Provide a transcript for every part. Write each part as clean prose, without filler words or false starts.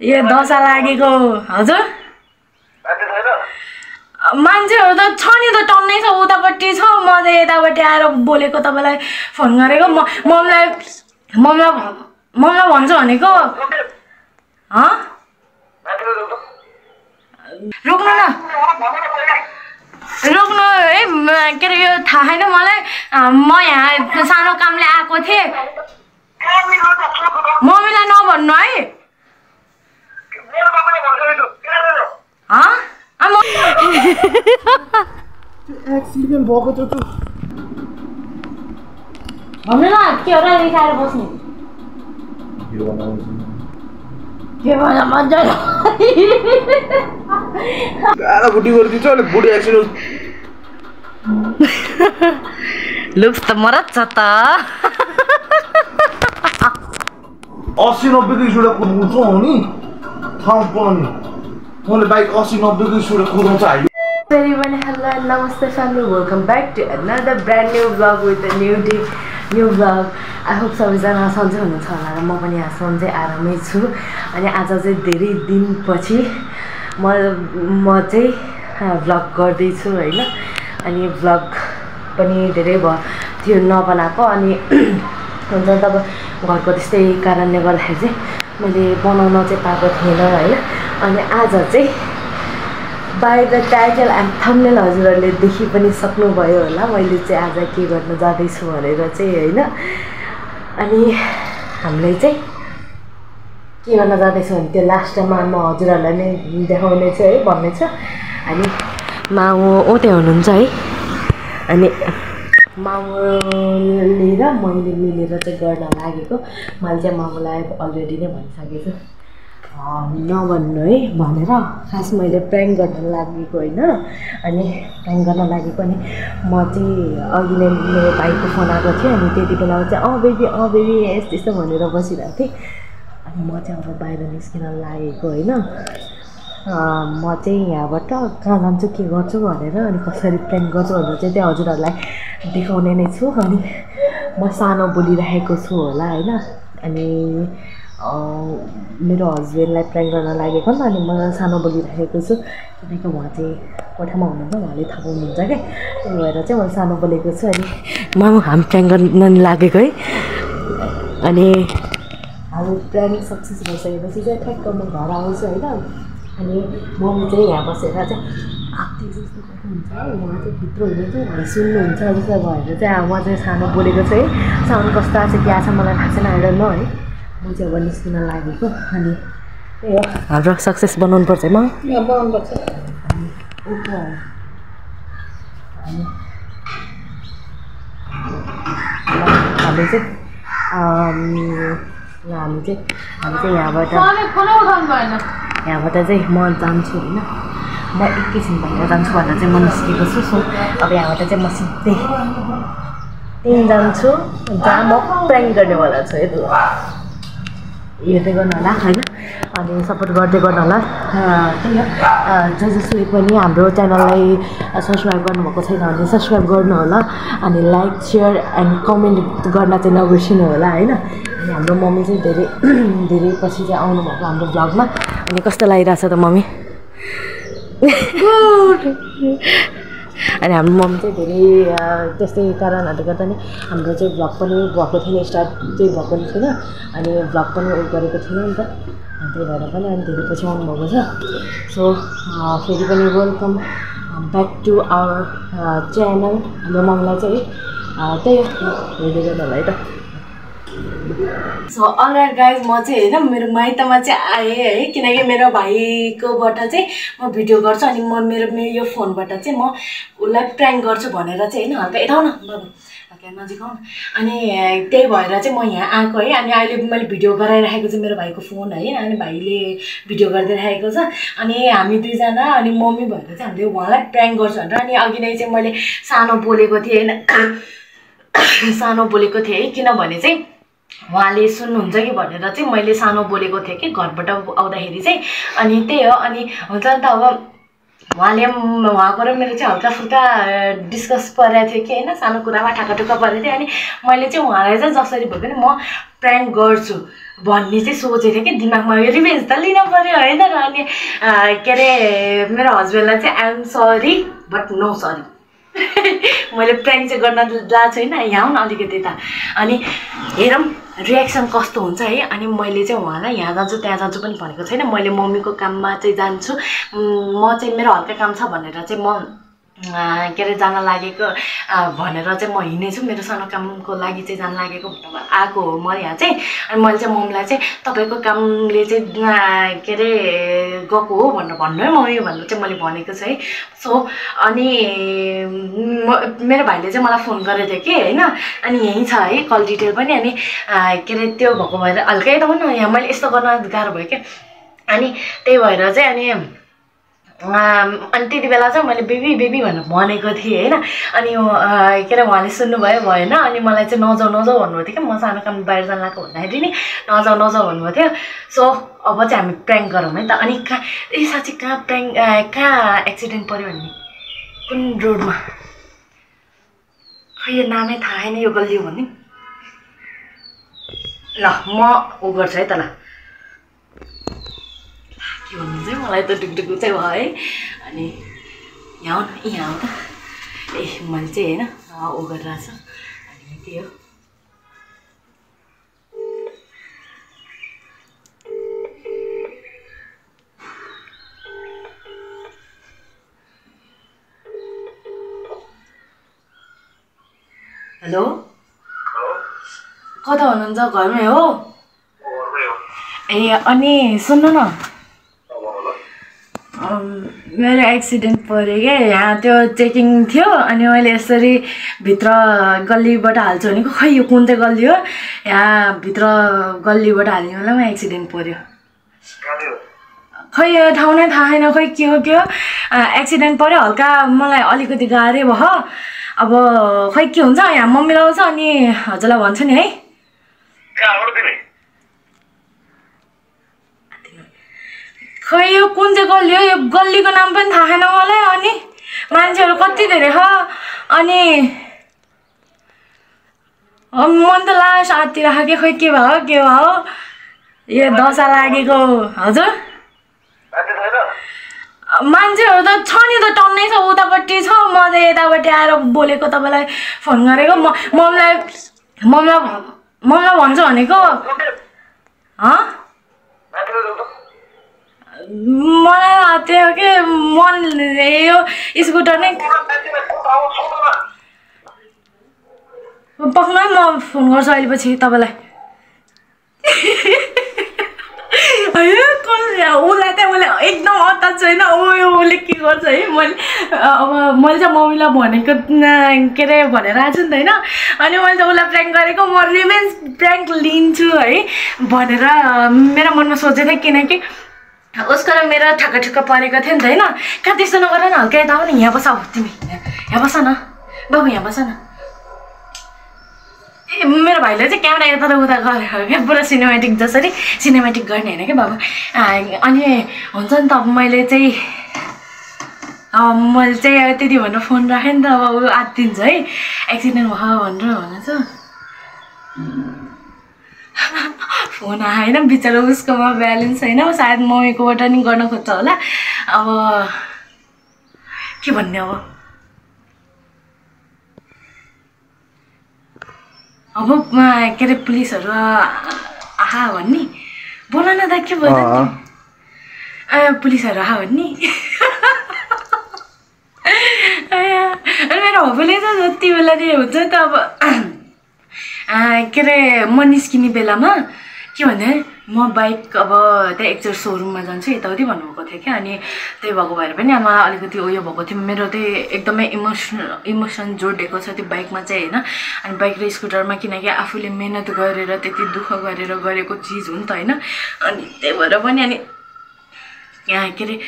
यो दशा लागेको हजुर मान्छेहरु त छ नि त टन्नै छ उतापट्टि छ म चाहिँ यतापट्टि आएर बोलेको तपाईलाई फोन गरेको मम्मीलाई भन्छु भनेको रोक्नु न रोक्नु है के अरे यो थाहा छैन मलाई म यहाँ सानो कामले आएको थिएँ मम्मीलाई नभन्नु है एक्सिडेन्ट भएको थियो त भन्नु न के हो र रिसाएर बस्ने के भन्छ मजा गाला बुटी गरिदिन्छ अनि बुढी एक्सिडेन्ट लुक्स त मरत छ त 80-90 की स्पिडमा कुदाउँछ नि ठाउँ पाउने मैले बाइक 80-90 की स्पिडमा कुदाउँछ highway Everyone, hello and namaste family. Welcome back to another brand new vlog with a new day, new vlog. I hope सबैजना सन्चै हुनुहुन्छ होला र म पनि यहाँ सन्चै आरामै छु अनि आज चाहिँ धेरै दिनपछि म चाहिँ भ्लग गर्दै छु हैन अनि भ्लग पनि धेरै थियो नबनाएको अनि हुन्छ तब घरको त्यस्तै कारणले गर्दाखेरि चाहिँ मैले बनाउन चाहिँ पाएको थिएन हैन अनि आज चाहिँ By the title and thumbnail हजुरहरुले देखि पनि सक्नुभयो होला मैले चाहिँ आज के गर्न जाँदै छु भनेर चाहिँ हैन अनि हामीले चाहिँ के गर्न जाँदै छु भने त्यो लास्टमा म हजुरहरुलाई नै देखाउने छु है भन्ने छु अनि माउ ओते हुनुहुन्छ है अनि माउले र मैले मिलेर चाहिँ गर्न लागेको मैले चाहिँ माउलाई अलरेडी नै भनिसकेको छु नभन्नु है भनेर खास मैले प्र्याङ्क गर्न लागेको होइन अनि प्र्याङ्क गर्न लागेको अनि म चाहिँ अघि नै मेरो भाइको फोन आएको थियो अनि त्यति बेला चाहिँ बेबी यस्तो यस्तो भनेर बसिरहेको थिएँ अनि म चाहिँ अब बाहिर निस्किन लागेको होइन म चाहिँ यहाँबाट कहाँ जान्छु के गर्छु भनेर अनि कसरी प्र्याङ्क गर्छु भनेर चाहिँ त्यहाँ हजुरहरूलाई देखाउने नै छु अनि म सानो बोलिरहेको छु होला होइन अनि मेरो हस्बेन्डलाई प्र्याङ्क गर्न लागेको नि अनि म सानो बोलिरहेको छु किनकि उहाँ चाहिँ कोठामा हुनुहुन्छ उहाँले थाहा पाउनुहुन्छ क्या त्यही भएर चाहिँ मैले सानो बोलेको छु अनि हामी प्र्याङ्क गर्न लागेको है अनि हामी प्र्याङ्क सक्सेस भइसकेपछि चाहिँ ठ्याक्क म घर आउँछु होइन अनि मम्मी चाहिँ यहाँ बसेर चाहिँ आत्ती जस्तो गर्नुहुन्छ है उहाँ चाहिँ भित्र हुनुहुन्छ उहाँले सुन्नुहुन्छ जस्तो भएर चाहिँ म चाहिँ सानो बोलेको छु है साउन्ड कस्तो आएको छ के आएको छ मलाई थाहा छैन आएर न है म चाहिँ अब निस्किन लागेको अनि त्यही हो हाम्रो सक्सेस बनाउनु पर्छ है म बनाउनुपर्छ अनि हामी चाहिँ यहाँबाट चाहिँ म जान्छु होइन म एकैछिन भएर जान्छु भनेर चाहिँ म निस्केको छु सो अब यहाँबाट चाहिँ म सिधै त्यहीँ जान्छु जहाँ म प्र्याङ्क गर्नेवाला छु यता हेर्दै गर्नु होला होइन अनि सपोर्ट गर्दै गर्नु होला त्यही हो जसले पनि हाम्रो च्यानललाई सब्सक्राइब गर्नुभएको छैन भने सब्सक्राइब गर्नु होला अनि लाइक सेयर एन्ड कमेन्ट गर्न चाहिँ नबिर्सिनु होला होइन अनि हाम्रो मम्मी चाहिँ धेरै पछि चाहिँ आउनुभएको हाम्रो भ्लगमा अनि कस्तो लागिरहेछ त मम्मी अनि हाम्रो मम्मी चाहिँ धेरै त्यस्तै कारणहरूले गर्दा नि हाम्रो चाहिँ भ्लग पनि भएको थिएन स्टार्ट चाहिँ भएको थिएन अनि भ्लग पनि गरेको थिएन नि त त्यही भएर पनि अनि धेरै पछि आउनुभएको छ सो फेरि पनि welcome back to our channel हाम्रो मम्मीलाई चाहिँ त्यही हो हेर्दै गर्नु होला है त सो अलराइट गाइज म चाहिँ होइन मेरो माइतमा चाहिँ आएँ है किनकि मेरो भाइकोबाट चाहिँ म भिडियो गर्छु अनि म मेरो यो फोनबाट चाहिँ म उसलाई प्र्याङ्क गर्छु भनेर चाहिँ होइन हल्का यता न बाबु हल्का नजिक आउनु अनि त्यही भएर चाहिँ म यहाँ आएको है अनि अहिले मैले भिडियो गराइरहेको चाहिँ मेरो भाइको फोन है अनि भाइले भिडियो गरिदिइरहेको छ अनि हामी दुईजना अनि मम्मी भएर चाहिँ हामीले उहाँलाई प्र्याङ्क गर्छु भनेर अनि अघि नै चाहिँ मैले सानो बोलेको थिएँ होइन सानो बोलेको थिएँ है किनभने चाहिँ उहाँले सुन्नुहुन्छ कि भनेर चाहिँ मैले सानो बोलेको थिएँ कि घरबाट आउँदाखेरि चाहिँ अनि त्यही हो अनि हुन्छ नि त अब उहाँको र मेरो चाहिँ हल्का फुल्का डिस्कस परेको थियो कि होइन सानो कुरामा ठाकाटुक्का परेको थियो अनि मैले चाहिँ उहाँलाई चाहिँ जसरी भयो पनि म प्र्याङ्क गर्छु भन्ने चाहिँ सोचेको थिएँ कि दिमागमा रिभेन्ज त लिन पऱ्यो होइन र अनि के अरे मेरो हस्बेन्डलाई चाहिँ I'm sorry but no sorry मैले प्र्याङ्क चाहिँ गर्न गएको छैन यहाँ आउन अलिकति यता अनि हेरौँ रियाक्सन कस्तो हुन्छ है अनि मैले चाहिँ उहाँलाई यहाँ जान्छु त्यहाँ जान्छु पनि भनेको छैन मैले मम्मीको काममा चाहिँ जान्छु म चाहिँ मेरो हल्का काम छ भनेर चाहिँ म के अरे जान लागेको भनेर चाहिँ म हिँडेछु मेरो सानो कामको लागि चाहिँ जान लागेको आएको हो म यहाँ चाहिँ अनि मैले चाहिँ मम्मीलाई चाहिँ तपाईँको कामले चाहिँ के अरे गएको हो भनेर भन्नु है मम्मी भनेर चाहिँ मैले भनेको छु है सो अनि मेरो भाइले चाहिँ मलाई फोन गरेको थियो कि होइन अनि यहीँ छ है कल डिटेल पनि अनि के अरे त्यो भएको भएर हल्कै त न यहाँ मैले यस्तो गर्न गाह्रो भयो क्या अनि त्यही भएर चाहिँ अनि त्यति बेला चाहिँ मैले बेबी बेबी भनेर भनेको थिएँ होइन अनि के अरे उहाँले सुन्नुभयो भएन अनि मलाई चाहिँ नजाऊ नजाऊ भन्नुभएको थियो कि म सानो काम बाहिर जान लागेको भन्दाखेरि नि नजाऊ नजाऊ भन्नुभएको थियो सो अब चाहिँ हामी प्र्याङ्क गरौँ है त अनि कहाँ साँच्चै कहाँ एक्सिडेन्ट पऱ्यो भन्ने कुन रोडमा खै यो नामै थाहा छैन यो गल्ली हो भन्ने ल म ऊ गर्छु है त ल के भन्नु चाहिँ मलाई त ढुकढुक चाहिँ भयो है अनि यहाँ आऊ न यहाँ आऊ त ए मैले चाहिँ होइन ऊ गरिरहेको छु अनि त्यही हो हेलो कता हुनुहुन्छ घरमै हो ए अनि सुन्नु न मेरो एक्सिडेन्ट पऱ्यो क्या यहाँ त्यो चेकिङ थियो अनि मैले यसरी भित्र गल्लीबाट हाल्छु भनेको खै यो कुन चाहिँ गल्ली हो यहाँ भित्र गल्लीबाट हाल्ने बेलामा एक्सिडेन्ट पऱ्यो खै यो ठाउँ नै थाहा छैन खै के हो एक्सिडेन्ट पऱ्यो हल्का मलाई अलिकति गाह्रै भयो अब खै के हुन्छ यहाँ मम्मीलाई आउँछ अनि हजुरलाई भन्छु नि है खै यो कुन चाहिँ गल्ली हो यो गल्लीको नाम पनि थाहा छैन मलाई अनि मान्छेहरू कति धेरै छ अनि मन त लास्ट हाततिर खाके खै के भयो यो दशा लागेको हजुर मान्छेहरू त छ नि त टन्नै छ उतापट्टि छ म त यतापट्टि आएर बोलेको तपाईँलाई फोन गरेको मम्मीलाई भन्छु भनेको मलाई त्यो के मन यो स्कुटर नै पक्नु म फोन गर्छु अहिले पछि तपाईँलाई उसलाई चाहिँ मैले एकदम अट्याच छैन उसले के गर्छ है अब मैले चाहिँ मम्मीलाई भनेको के अरे भनेर आएको छु नि त होइन अनि मैले चाहिँ उसलाई प्र्याङ्क गरेको म रिभेन्ज प्र्याङ्क लिन्छु है भनेर मेरो मनमा सोचेको थिएँ किनकि उसको र मेरो ठक्का परेको थियो नि त होइन कहाँ त्यस्तो नगर न हल्का यता नि यहाँ बस तिमी यहाँ बस न बाबु यहाँ बस न ए मेरो भाइले चाहिँ क्यामेरा यता र उता गरेको क्या पुरा सिनेमेटिक जसरी सिनेमेटिक गर्ने होइन क्या बाबु अनि हुन्छ नि त अब मैले चाहिँ त्यति भनेर फोन राखेँ नि त अब ऊ आत्तिन्छ है एक्सिडेन्ट भयो भनेर भनेछ फोन आएन बिचरा उसकोमा ब्यालेन्स छैन सायद मम्मीकोबाट नि गर्न खोज्छ होला अब के भन्ने अब के अरे पुलिसहरू आहा भन्ने बोल न त के बोल पुलिसहरू आहा भन्ने अनि मेरो हबीले त जति बेला चाहिँ हुन्छ नि त अब के अरे म निस्किने बेलामा के भने म बाइक अब त्यहाँ एकचोटि सोरुममा जान्छु यताउति भन्नुभएको थियो क्या अनि त्यही भएको भएर पनि अब मलाई अलिकति उयो भएको थियो मेरो चाहिँ एकदमै इमोसन जोडिएको छ त्यो बाइकमा चाहिँ होइन अनि बाइक र स्कुटरमा किनकि आफूले मेहनत गरेर त्यति दुःख गरेर गरेको चिज हो नि त होइन अनि त्यही भएर पनि अनि यहाँ के अरे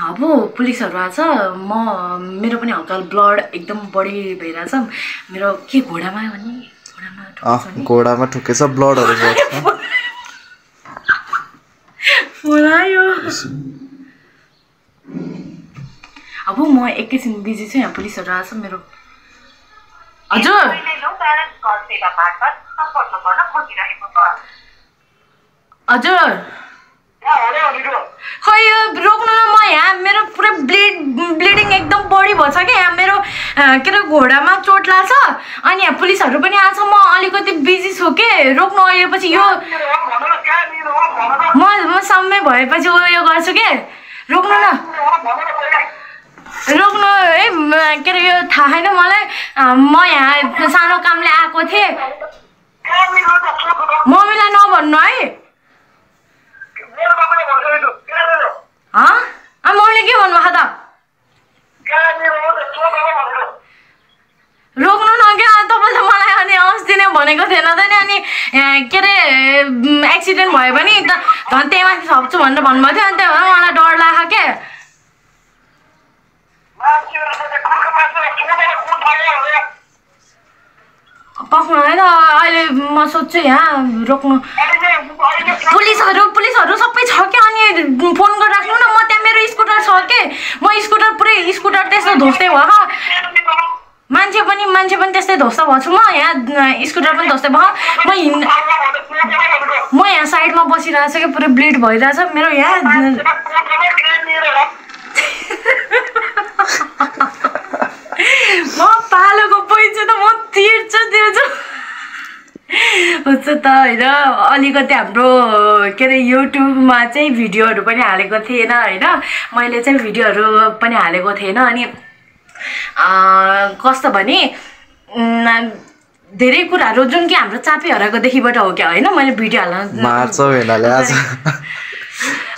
अब पुलिसहरू आएछ मेरो पनि हल्का ब्लड एकदम बढी भइरहेछ मेरो के घोडामा भने घोडामा ठुकेछ ब्लडहरू अब म एकैछिन बिजी छु यहाँ पुलिसहरु आछ मेरो हजुर हजुर खै यो रोक्नु न म यहाँ मेरो पुरै ब्लिडिङ एकदम बढी भछ के यहाँ मेरो के अरे घोडामा चोट लाग्छ अनि यहाँ पुलिसहरु पनि आछ म अलिकति बिजी छु के रोक्नु आएपछि यो म समय भएपछि यो गर्छु के रोक्नु न रोक्नु है के अरे यो थाहा छैन मलाई म यहाँ सानो कामले आएको थिएँ मम्मीलाई नभन्नु है मम्मीले के भन्नुभएको त रोक्नु न क्या तपाईँले मलाई अनि अस्ति नै भनेको थिएन त नि अनि के अरे एक्सिडेन्ट भयो भने त झन् त्यही माथि सक्छु भनेर भन्नुभएको थियो अनि त्यही भएर मलाई डर लाग्यो के पक्नु है त अहिले म सोध्छु यहाँ रोक्नु पुलिसहरु सबै छ क्या अनि फोन गरिराख्नु न म त्यहाँ मेरो स्कुटर छ के म स्कुटर पुरै स्कुटर त्यस्तो धोस्दै भयो मान्छे पनि त्यस्तै धोस्ता भएको छु म यहाँ स्कुटर पनि धोस्दै भयो म यहाँ साइडमा बसिरहेको छु कि पुरै ब्लिड भइरहेछ मेरो यहाँ म पालोको पैसा त म तिर्छु हुन्छ त होइन अलिकति हाम्रो के अरे युट्युबमा चाहिँ भिडियोहरू पनि हालेको थिएन होइन मैले चाहिँ भिडियोहरू पनि हालेको थिएन अनि कस्तो भने धेरै कुराहरू जुन कि हाम्रो चापी हराएकोदेखिबाट हो क्या होइन मैले भिडियो हाल्न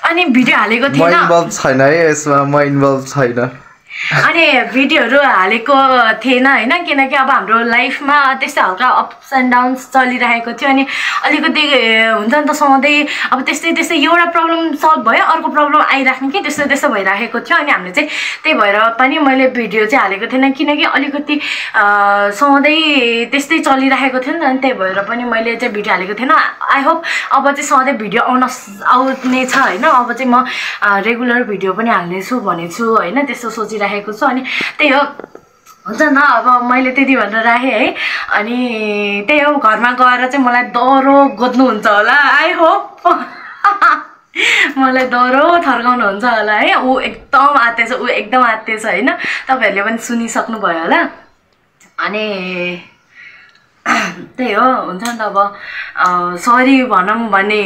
अनि भिडियो हालेको थिएन म इन्भल्भ छैन है यसमा म इन्भल्भ छैन अनि भिडियोहरू हालेको थिएन होइन किनकि अब हाम्रो लाइफमा त्यस्तै हल्का अप्स एन्ड डाउन्स चलिरहेको थियो अनि अलिकति हुन्छ नि त सधैँ अब त्यस्तै एउटा प्रब्लम सल्भ भयो अर्को प्रब्लम आइराख्ने कि त्यस्तो भइराखेको थियो अनि हामीले चाहिँ त्यही भएर पनि मैले भिडियो चाहिँ हालेको थिएन किनकि अलिकति सधैँ त्यस्तै चलिराखेको थियो नि त अनि त्यही भएर पनि मैले चाहिँ भिडियो हालेको थिएन आई होप अब चाहिँ सधैँ भिडियो आउने छ होइन अब चाहिँ म रेगुलर भिडियो पनि हाल्नेछु भनेछु होइन त्यस्तो सोचिरहेको छु अनि त्यही हो हुन्छ न अब मैले त्यति भनेर राखेँ है अनि त्यही हो घरमा गएर चाहिँ मलाई डह्रो गोद्नुहुन्छ होला आई होप मलाई डह्रो थर्काउनुहुन्छ होला है ऊ एकदम आत्तेछ होइन तपाईँहरूले पनि सुनिसक्नु भयो होला अनि त्यही हो हुन्छ नि त अब सरी भनौँ भने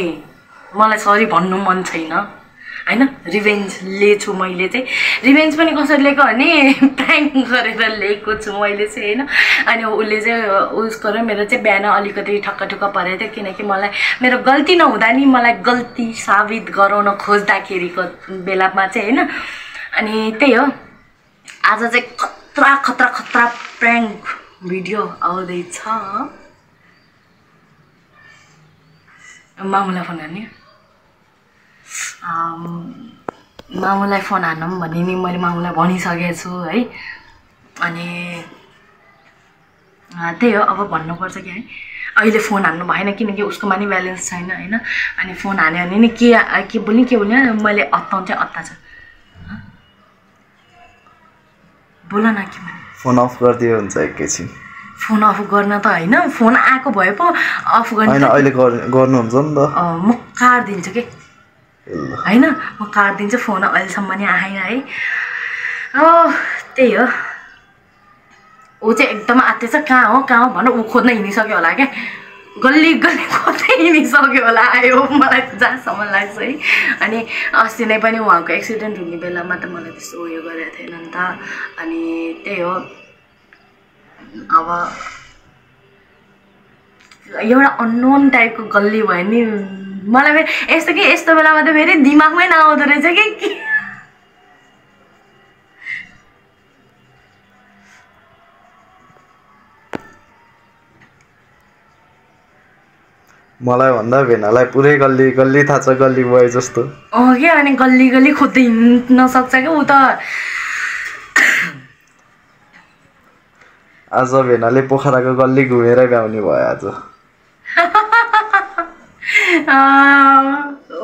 मलाई सरी भन्नु मन छैन होइन रिभेन्ज लिएछु मैले चाहिँ रिभेन्ज पनि कसरी लिएको भने प्र्याङ्क गरेर लिएको छु मैले चाहिँ होइन अनि उसले चाहिँ उसको र मेरो चाहिँ बिहान अलिकति ठक्क परेको थियो किनकि मलाई मेरो गल्ती नहुँदा नि मलाई गल्ती साबित गराउन खोज्दाखेरिको बेलामा चाहिँ होइन अनि त्यही हो आज चाहिँ खतरा प्र्याङ्क भिडियो आउँदैछ मामुलाई फोन गर्ने मामुलाई फोन हान्नु भने नि मैले मामुलाई भनिसकेको छु है अनि त्यही हो अब भन्नुपर्छ कि है अहिले फोन हान्नु भएन किनकि उसकोमा नि ब्यालेन्स छैन होइन अनि फोन हान्यो भने नि के बोल्ने मैले अत्ता छ बोल न के भने फोन अफ गरिदियो हुन्छ एकैछिन फोन अफ गर्न त होइन फोन आएको भए पो अफ गर्ने हैन अहिले गर्नुहुन्छ नि त म काट्दिन्छु के हैन म काट्दिन्छु फोन अहिलेसम्म नि आएन है त्यही हो ऊ चाहिँ एकदम आत्तेछ कहाँ हो भन ऊ खोज्न हिँडिसक्यो होला क्या गल्ली खोज्दै हिँडिसक्यो होला आयो मलाई जहाँसम्म लाग्छ है अनि अस्ति नै पनि उहाँको एक्सिडेन्ट हुने बेलामा त मलाई त्यस्तो उयो गरेको थिएन नि त अनि त्यही हो अब एउटा अननोन टाइपको गल्ली भयो नि मलाई यस्तो बेलामा त फेरि दिमागमै नआउँदो रहेछ कि मलाई भन्दा भेनालाई पुरै गल्ली थाहा छ गल्ली भयो जस्तो के अनि गल्ली खोज्दै हिँड्न सक्छ क्या ऊ त आज भेनाले पोखराको गल्ली घुमेरै भ्याउने भयो आज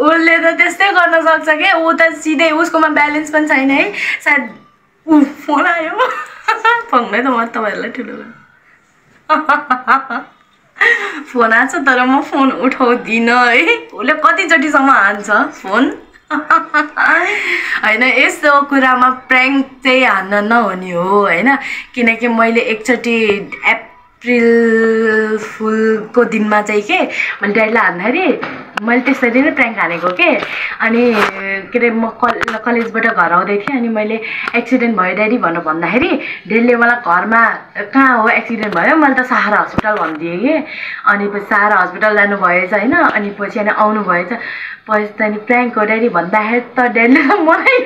उसले त त्यस्तै गर्न सक्छ क्या ऊ त सिधै उसकोमा ब्यालेन्स पनि छैन है सायद फोन आयो भन्दै त म तपाईँहरूलाई ठुलो फोन आएको छ तर म फोन उठाउँदिनँ है उसले कतिचोटिसम्म हान्छ फोन होइन यस्तो कुरामा प्र्याङ्क चाहिँ हान्न नहुने हो होइन किनकि मैले एकचोटि अप्रिल फुलको दिनमा चाहिँ के मैले ड्याडीलाई हान्दाखेरि मैले त्यसरी नै प्र्याङ्क हानेको के अनि के अरे म कलेजबाट घर आउँदै थिएँ अनि मैले एक्सिडेन्ट भयो ड्याडी भनेर भन्दाखेरि ड्याडीले मलाई घरमा कहाँ हो एक्सिडेन्ट भयो मैले त सहारा हस्पिटल भनिदिएँ कि अनि पछि सहारा हस्पिटल जानुभएछ होइन अनि पछि अनि आउनु भएछ पछि त्यहाँदेखि प्र्याङ्क हो ड्याडी भन्दाखेरि त ड्याडीले त मलाई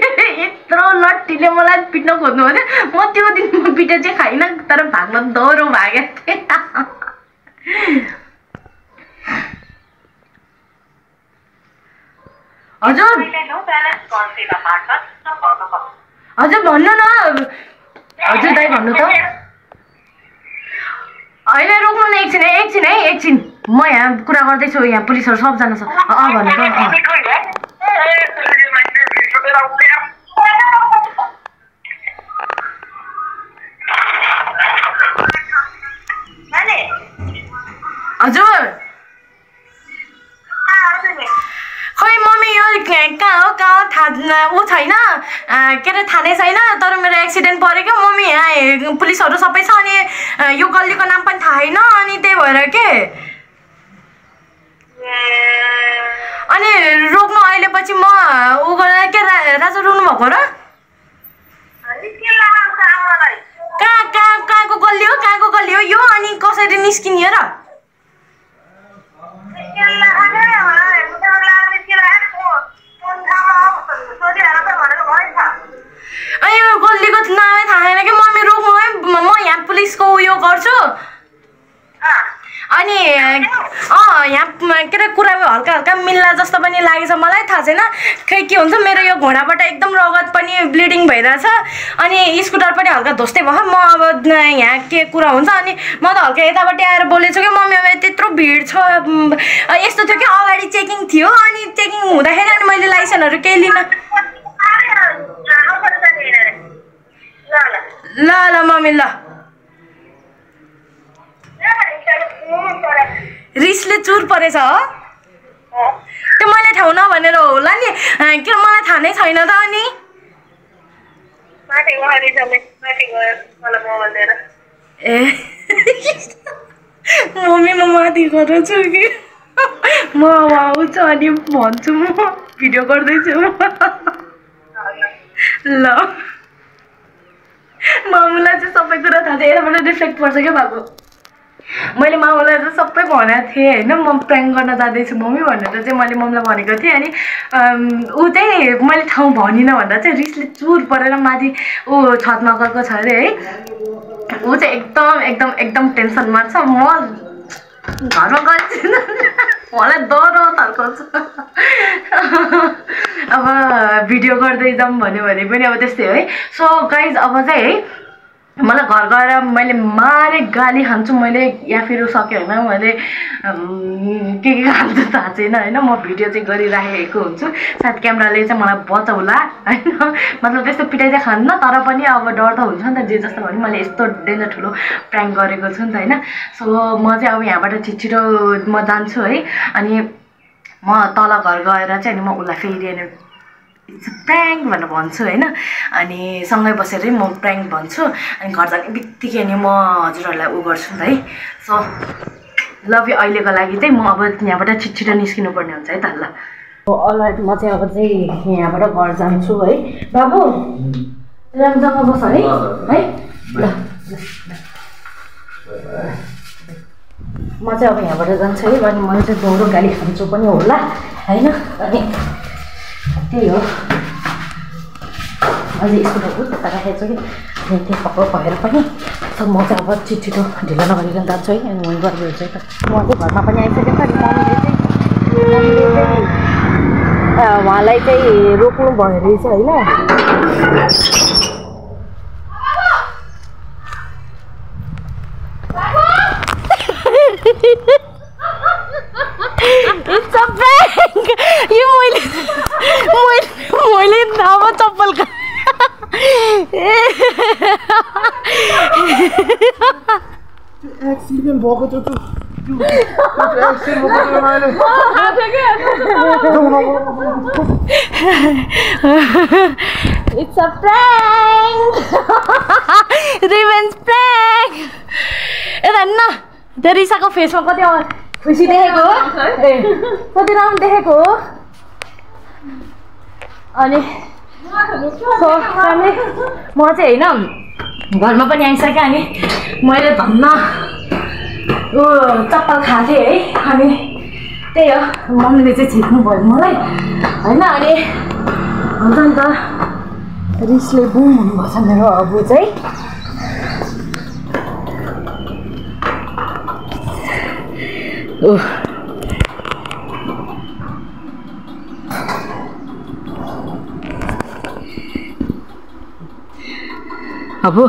यत्रो लट्ठीले मलाई पिट्न खोज्नु भयो म त्यो दिन पिटे चाहिँ खाइनँ तर भाग्न दौरो भागेको थिएँ हजुर हजुर भन्नु न हजुर दाइ भन्नु त होइन रोक्नु न एकछिन एकछिन है एकछिन म यहाँ कुरा गर्दैछु यहाँ पुलिसहरू सबजना छ भन्नु त हजुर खै मम्मी यो कहाँ हो थाहा ऊ छैन के अरे थाहा नै छैन तर मेरो एक्सिडेन्ट पऱ्यो क्या मम्मी यहाँ पुलिसहरू सबै छ अनि यो गल्लीको नाम पनि थाहा छैन अनि त्यही भएर के अनि रोक्नु अहिले पछि म ऊ गरेर के राजा रोक्नु भएको र कहाँको गल्ली हो यो अनि कसरी निस्किने र यो गल्लीको नामै थाहा छैन कि मम्मी रोक्नु है म यहाँ पुलिसको उयो गर्छु अनि यहाँ के अरे कुरा हल्का हल्का मिल्ला जस्तो पनि लागेछ मलाई थाहा छैन खै के हुन्छ मेरो यो घोडाबाट एकदम रगत पनि ब्लिडिङ भइरहेछ अनि स्कुटर पनि हल्का धोस्दै भयो म अब यहाँ के कुरा हुन्छ अनि म त हल्का यताबाट आएर बोलेछु कि मम्मी अब त्यत्रो भिड छ यस्तो थियो कि अगाडि चेकिङ थियो अनि चेकिङ हुँदाखेरि अनि मैले लाइसेन्सहरू केही लिन ल ल मम्मी ल रिसले चुर परेछ हो त्यो मैले ठाउँ नभनेर होला नि के मलाई थाहा नै छैन त अनि ए मम्मी म माथि गर्छु कि म अब आउँछु अनि भन्छु म भिडियो गर्दैछु ल मामुलाई चाहिँ सबै कुरा थाहा छ यताबाट रिफ्लेक्ट पर्छ क्या बाबु मैले मामुलाई चाहिँ सबै भनेको थिएँ होइन म प्र्याङ्क गर्न जाँदैछु मम्मी भनेर चाहिँ मैले मम्मीलाई भनेको थिएँ अनि ऊ चाहिँ मैले ठाउँ भनिनँ भन्दा चाहिँ रिसले चुर परेर माथि ऊ छतमा गएको छ अरे है ऊ चाहिँ एकदम टेन्सनमा छ म घरमा गएछु मलाई डरो तर्काउँछ अब भिडियो गर्दै जाऊँ भन्यो भने पनि अब त्यस्तै हो है सो गाइज अब चाहिँ है मलाई घर गएर मैले मारे गाली खान्छु मैले या फिर सक्यो होइन मैले के खान्छु थाहा छैन होइन म भिडियो चाहिँ गरिराखेको हुन्छु सायद क्यामेराले चाहिँ मलाई बचाउला होइन मतलब त्यस्तो पिटाइ चाहिँ खान्न तर पनि अब डर त हुन्छ नि त जे जस्तो भने मैले यस्तो डेन्जर ठुलो प्र्याङ्क गरेको छु नि त होइन सो म चाहिँ अब यहाँबाट छिटो म जान्छु है अनि म तल घर गएर चाहिँ अनि म उसलाई फेरि अनि इट्स प्र्याङ्क भनेर भन्छु होइन अनि सँगै बसेरै म प्र्याङ्क भन्छु अनि घर जाने बित्तिकै अनि म हजुरहरूलाई उ गर्छु नि त है सो लभ यु अहिलेको लागि चाहिँ म अब यहाँबाट छिटो निस्किनु पर्ने हुन्छ है त ल अलराइट म चाहिँ अब चाहिँ यहाँबाट घर जान्छु है बाबु राम्रो जग्गा बस है ल म चाहिँ अब यहाँबाट जान्छु है अनि मैले चाहिँ दोहोरो गाली खान्छु पनि होला होइन अनि त्यही हो अझै स्कुटर उता राखेको छु कि त्यही पक्क भएर पनि सो म चाहिँ अब छिटो ढिलो नगरिकन जान्छु है अनि म गरिदिन्छु है त म चाहिँ घरमा पनि आइसकेँ अनि मम्मीले चाहिँ उहाँलाई चाहिँ रोक्नु भयो रहेछ होइन It's a prank! यो मैले अब चप्पल एक्सिडेन्ट भएको त्यो एक्सिडेन्ट भएको मैले It's a prank! Revenge prank! यता न त्यो रिसाको फेसमा कति खुसी देखेको हो ए कति राम्रो देखेको हो अनि म चाहिँ होइन घरमा पनि आइसकेँ अनि मैले धन्न चप्पल खाएको थिएँ है अनि त्यही हो मम्मीले चाहिँ छिट्नु भयो मलाई होइन अनि हुन्छ नि त रिसले बुम हुनुभएको छ मेरो अबु चाहिँ अबु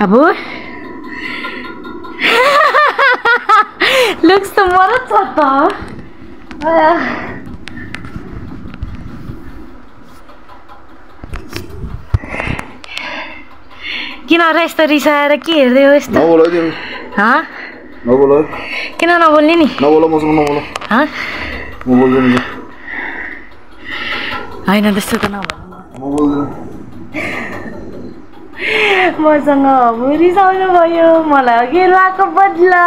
अबु लुक्स त मरत छ त किन र यस्तो रिसाएर के हेर्दै हो यस्तो नबोल किन नबोल्ने नि नबोल मसँग नबोल म बोल्दैन होइन त्यस्तो त नभन्नु म बोल्दैन मसँग अब रिसाउनु भयो मलाई अघि लाको बदला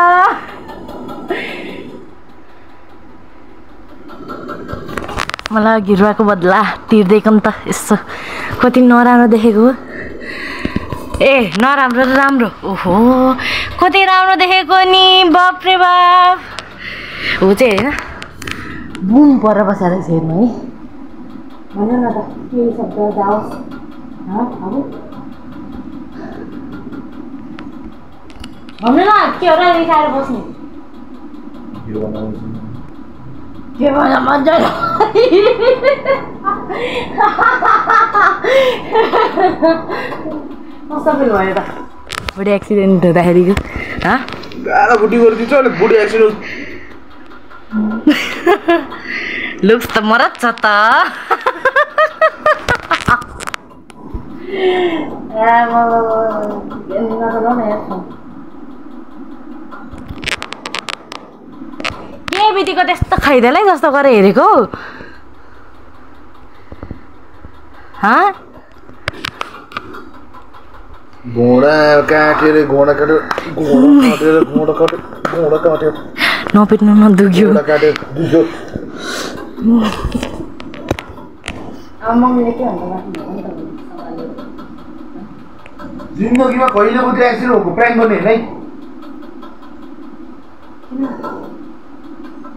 मलाई गिरुवाको बदला तिर्दैको नि त यसो कति नराम्रो देखेको ए नराम्रो र राम्रो ओहो कति राम्रो देखेको नि बाप रे बाप हो चाहिँ होइन बुम परेर बसेर हेर्नु है भन न त के शब्द जाओस् भन्नु न के हो र रिसाएर बस्ने के भन्छ मजा कस्तो फिल भयो त बुढी एक्सिडेन्ट हुँदाखेरिको गाह्रो बुढी गरिदिन्छ अलिक बुढी एक्सिडेन्ट लुक्स त मरत छ त के बितिको त्यस्तो खाइदेलाई जस्तो गरेर हेरेको घोडा काटेर नपिट्नु नदुख्यो जिन्दगीमा कहिले कति एक्सिडेन्ट भएको प्र्याङ्क गर्ने होइन है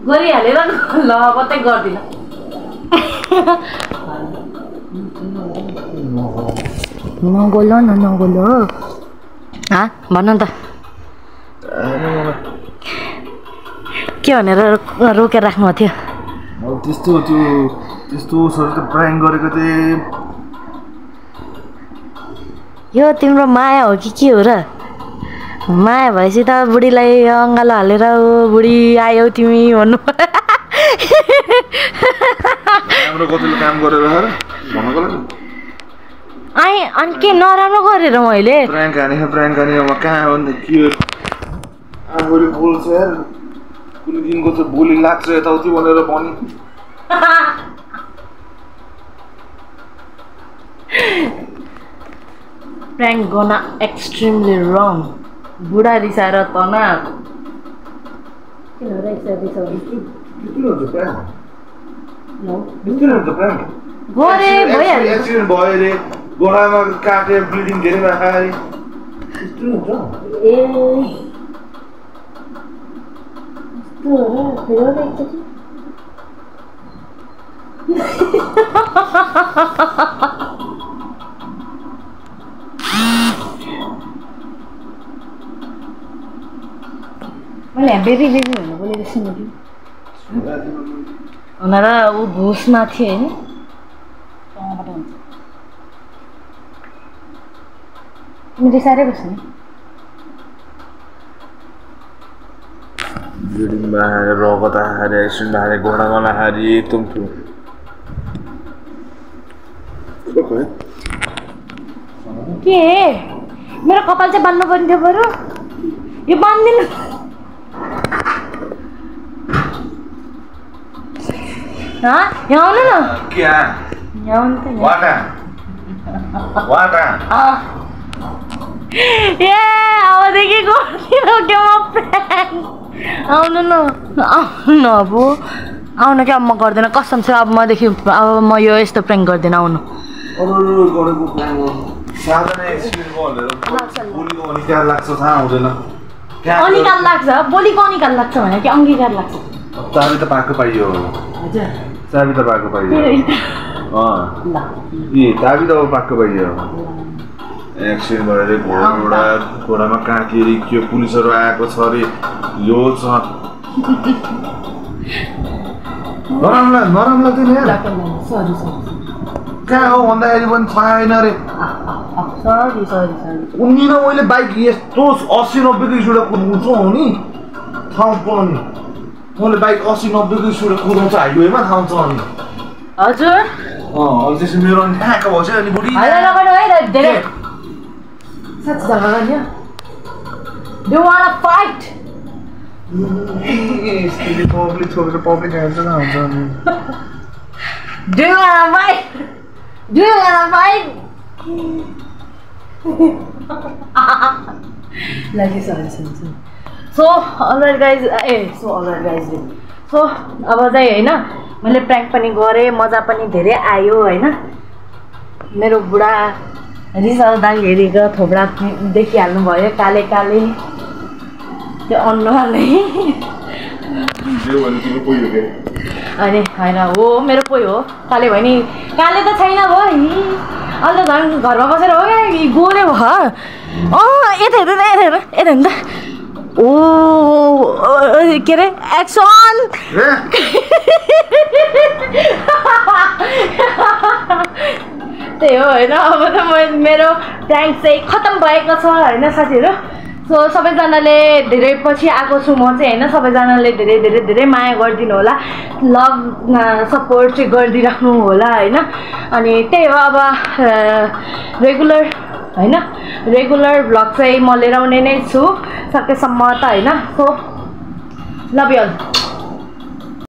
गरिहालेर ल कतै गर्दिन नगोल न नगोल भन त के भनेर रोकेर राख्नु थियो त्यस्तो प्र्याङ्क गरेको थिएँ यो तिम्रो माया हो कि के हो र माया भएपछि त बुढीलाई अङ्गालो हालेर बुढी आयौ तिमी भन्नु राम्रो कतिले काम गरेर भन्नको लागि आएँ अनि के नराम्रो गरेर मैले प्र्याङ्क हाने अब कहाँ हो नि के आफूले बोल्छ यार कुनै दिनको चाहिँ बोली लाग्छ यताउति भनेर पनि prank gonna extremely wrong बुढा रिसाएर तना किन रिसाउँदै किन हुन्छ प्र्याङ्क गरे भइहाल्यो एक्सिडेन्ट भयो अरे गोडामा काटे ब्लिडिङ धेरै भएको अरे यस्तो हुन्छ ए यस्तो हो र फेरि एकचोटि मैले बेबी भनेर बोलेको सुनेको हुन र ऊ घुसमा थियो होइन त्यहाँबाट हुन्छ तिमी रिसाएरै बस्नु ब्लिडिङ बाहेर रगत आहारे एक्सिडेन्ट बाहेर घोडामा लाहारी एकदम ठुलो के मेरो कपाल चाहिँ बान्नु पर्ने थियो बरु यो बान्दिनु यहाँ आउनु न क्या यहाँ आउनु त वाटा वाटा ए अबदेखि गर्दिनँ क्या म प्र्याङ्क आउनु न आउनु अब आउनु क्या म गर्दैन कसम छ अब मदेखि अब म यो यस्तो प्र्याङ्क गर्दिनँ आउनु अरू गरेको प्लान हो साधारण एक्सपिरियन्स भनेर बोलीको अनिकार लाग्छ थाहा हुँदैन अनिकाल लाग्छ बोलीको अनिकाल लाग्छ भने कि अङ्गीकार लाग्छ चाबी त पाएको पाइयो हजुर चाबी त पाएको पाइयो ल ए चाबी त अब पाएको पाइयो एक्सिडेन्ट गरेर घोडामा काँकेरी के पुलिसहरू आएको छ अरे यो छ नराम्रो लाग्दैन सरी कहाँ हो भन्दाखेरि पनि छैन अरे सरी सरी उनी न मैले बाइक यस्तो 80-90 स्पिडमा कुदाउँछु हो नि ठाउँ पाउने मैले बाइक 80-90 स्पिडमा कुदाउँछु हाइवेमा ठाउँ छ अनि हजुर त्यसो मेरो अनि ठ्याक्क भएछ अनि बुढी लगाउनु है धेरै साँच्ची झगडा गर्ने डु वान फाइट पब्लिक छोडेर पब्लिक हेर्छ न हुन्छ अनि do one fight do one fight लागि sorry so alright guys so अब चाहिँ होइन मैले प्र्याङ्क पनि गरेँ मजा पनि धेरै आयो होइन मेरो बुढा रिसाउँदाखेरिको थोप्रा देखिहाल्नु भयो काले काले त्यो अनुहारले अनि होइन हो मेरो पोइ हो काले भयो नि काले त छैन भयो अहिले त झन् घरमा बसेर हो क्या गोरे भयो यता हेर नि त ओ के अरे एक्सन त्यही हो होइन अब त मेरो प्र्याङ्क चाहिँ खतम भएको छ होइन साथीहरू सो सबैजनाले धेरै पछि आएको छु म चाहिँ होइन सबैजनाले धेरै धेरै धेरै माया गरिदिनु होला लभ सपोर्ट चाहिँ गरिदिइराख्नु होला होइन अनि त्यही हो अब रेगुलर भ्लग चाहिँ म लिएर आउने नै छु सकेसम्म त होइन सो लभ यु अल